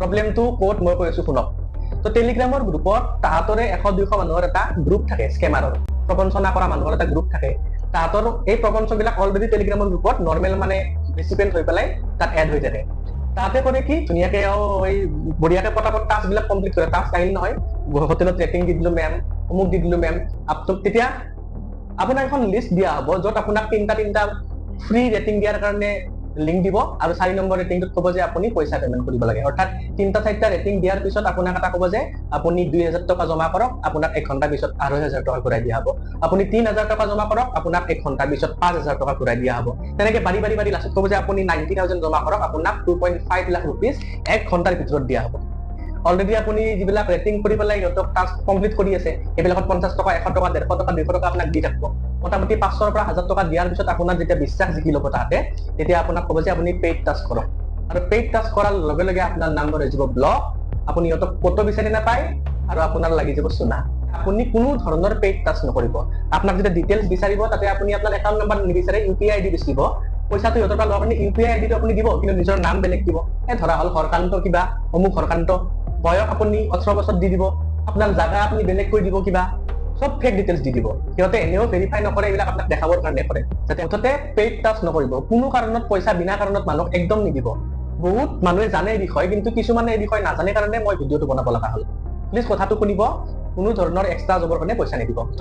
প্ৰব্লেমটো ক'ত মই কৈ আছো, শুনক। তো টেলিগ্ৰামৰ গ্ৰুপত তাহাঁতৰে 100-200 মানুহৰ এটা গ্ৰুপ থাকে, স্কেমাৰৰ, প্ৰবঞ্চনা কৰা মানুহৰ এটা গ্ৰুপ থাকে। তাহাঁতৰ এই প্ৰবঞ্চকবিলাক অলৰেডি টেলিগ্ৰামৰ গ্ৰুপত নৰ্মেল মানে ৰেচিপিয়েণ্ট হৈ পেলাই তাত এড হৈ থাকে। তাহাঁতে কৰে কি, ধুনীয়াকে এই বঢ়িয়াকে পটাপট টাস্ক বিলাক কমপ্লিট কৰে। টাস্ক আহিল নহয়, হোটেলত ৰেটিং দি দিলো মেম, অমুক দি দিলো মেম। তেতিয়া আপোনাক এখন লিষ্ট দিয়া হ'ব, য'ত আপোনাক তিনিটা তিনিটা ফ্ৰী ৰেটিং দিয়াৰ কাৰণে লিংক দিব আৰু 4 নম্বৰ ৰেটিংটোত ক'ব যে আপুনি পইচা পেমেণ্ট কৰিব লাগে। অৰ্থাৎ তিনিটা চাৰিটা ৰেটিং দিয়াৰ পিছত আপোনাক এটা ক'ব যে আপুনি 2000 টকা জমা কৰক, আপোনাক 1 ঘণ্টাৰ পিছত 2500 টকা ঘূৰাই দিয়া হ'ব। আপুনি 3000 টকা জমা কৰক, আপোনাক 1 ঘণ্টাৰ পিছত 5000 টকা ঘূৰাই দিয়া হ'ব। তেনেকে বাঢ়ি বাঢ়ি বাঢ়ি লাষ্টত ক'ব যে আপুনি 90,000 জমা কৰক, আপোনাক 2.5 লাখ ৰুপিজ 1 ঘণ্টাৰ ভিতৰত দিয়া হ'ব। অলৰেডি আপুনি যিবিলাক ৰেটিং কৰি পেলাই সিহঁতক টাস্ক কমপ্লিট কৰি আছে, সেইবিলাকত 50 টকা, 100 টকা, 150 টকা, 200 টকা আপোনাক দি থাকিব। মোটামুটি 500ৰ পৰা 1000 টকা দিয়াৰ পিছত আপোনাৰ যেতিয়া বিশ্বাস জিকি ল'ব তাহাঁতে, তেতিয়া আপোনাক ক'ব যে আপুনি পেইড টাস্ক কৰক। আৰু পেইড টাস্ক কৰাৰ লগে লগে আপোনাৰ নাম্বাৰ হৈ যাব ব্লক, আপুনি সিহঁতক ক'তো বিচাৰি নাপায় আৰু আপোনাৰ লাগি যাব চুনা। আপুনি কোনো ধৰণৰ পেইড টাস্ক নকৰিব। আপোনাক যেতিয়া ডিটেইলছ বিচাৰিব, তাতে আপুনি আপোনাৰ একাউণ্ট নাম্বাৰ নিবিচাৰে, ইউ পি আই ডি বিচাৰিব। পইচাটো সিহঁতৰ পৰা লোৱাৰ কাৰণে ইউ পি আই আইডিটো আপুনি দিব, কিন্তু নিজৰ নাম বেলেগ দিব। এই ধৰা হ'ল হৰকান্ত কিবা, অমুক হৰকান্ত, বয়স আপুনি 18 বছৰ দি দিব, আপোনাৰ জাগা আপুনি বেলেগ কৰি দিব, কিবা চব ফেক ডিটেইলছ দি দিব। সিহঁতে এনেও ভেৰিফাই নকৰে, এইবিলাক আপোনাক দেখাবৰ কাৰণে কৰে। যাতে মুঠতে পেইড টাস্ক নকৰিব কোনো কাৰণত, পইচা বিনা কাৰণত মানুহক একদম নিদিব। বহুত মানুহে জানে এই বিষয়ে, কিন্তু কিছুমানে এই বিষয়ে নাজানে কাৰণে মই ভিডিঅ'টো বনাব লগা হ'ল। প্লিজ কথাটো শুনিব, কোনো ধৰণৰ এক্সট্ৰা জবৰ কাৰণে পইচা নিদিব। ধন্যবাদ।